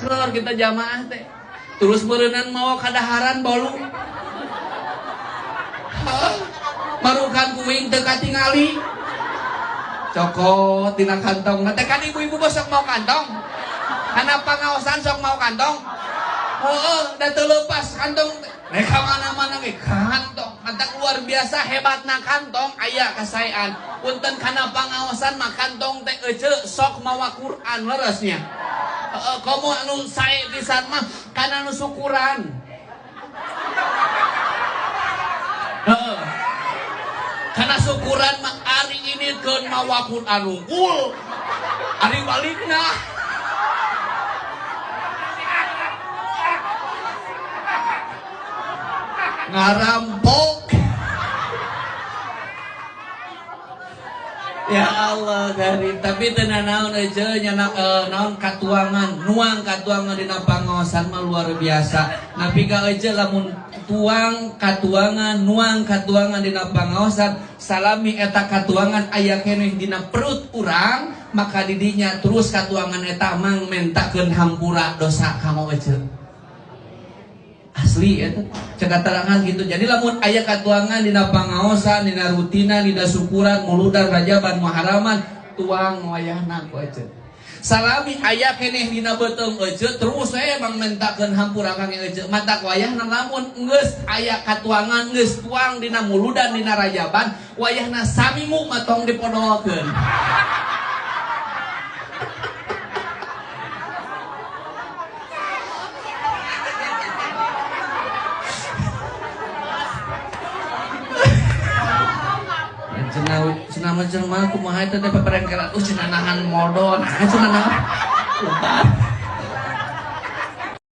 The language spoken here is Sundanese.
masker kita jamaah teh. Terus berenang mau kadaharan bolu. Marukan kuing teu katingali. Cokot tina kantong. Teh kan ibu-ibu sok mau kantong. Kana pangaosan sok mau kantong. Heeh, da teu leupas kantong. Rek ka mana-mana ge kantong. Mantap luar biasa hebatna kantong aya kasaean. Punten kana pangaosan mah kantong teh ece sok mawa Quran leresnya. Heeh, komo anu sae pisan mah kana nu syukuran. Heeh. Kana syukuran mah ari ini keun mawa Quran unggul. Ari balikna ngarampok. Ya Allah dari tapi teu naon euceu nya naon katuangan nuang katuangan dina pangaosan mah luar biasa. Napi ka euceu lamun tuang katuangan nuang katuangan dina pangaosan salami eta katuangan aya keneh dina perut urang maka didinya terus katuangan eta mang mentakeun hampura dosa kanggo euceu. Asli eta cek katerangan gitu. Jadi lamun aya katuangan dina pangaosan, dina rutinan, dina syukuran, muludan, rajaban, muharaman, tuang wayahna ku ece. Salami aya keneh dina beuteung ece terus we mang mentakeun hampura kang ece. Matak wayahna lamun geus aya katuangan geus tuang dina muludan, dina rajaban, wayahna samimu mah tong dipodolkeun. Cenah mah cenah mah kumaha eta teh peperengkelan cenah nahan modon cenah nahan lebar.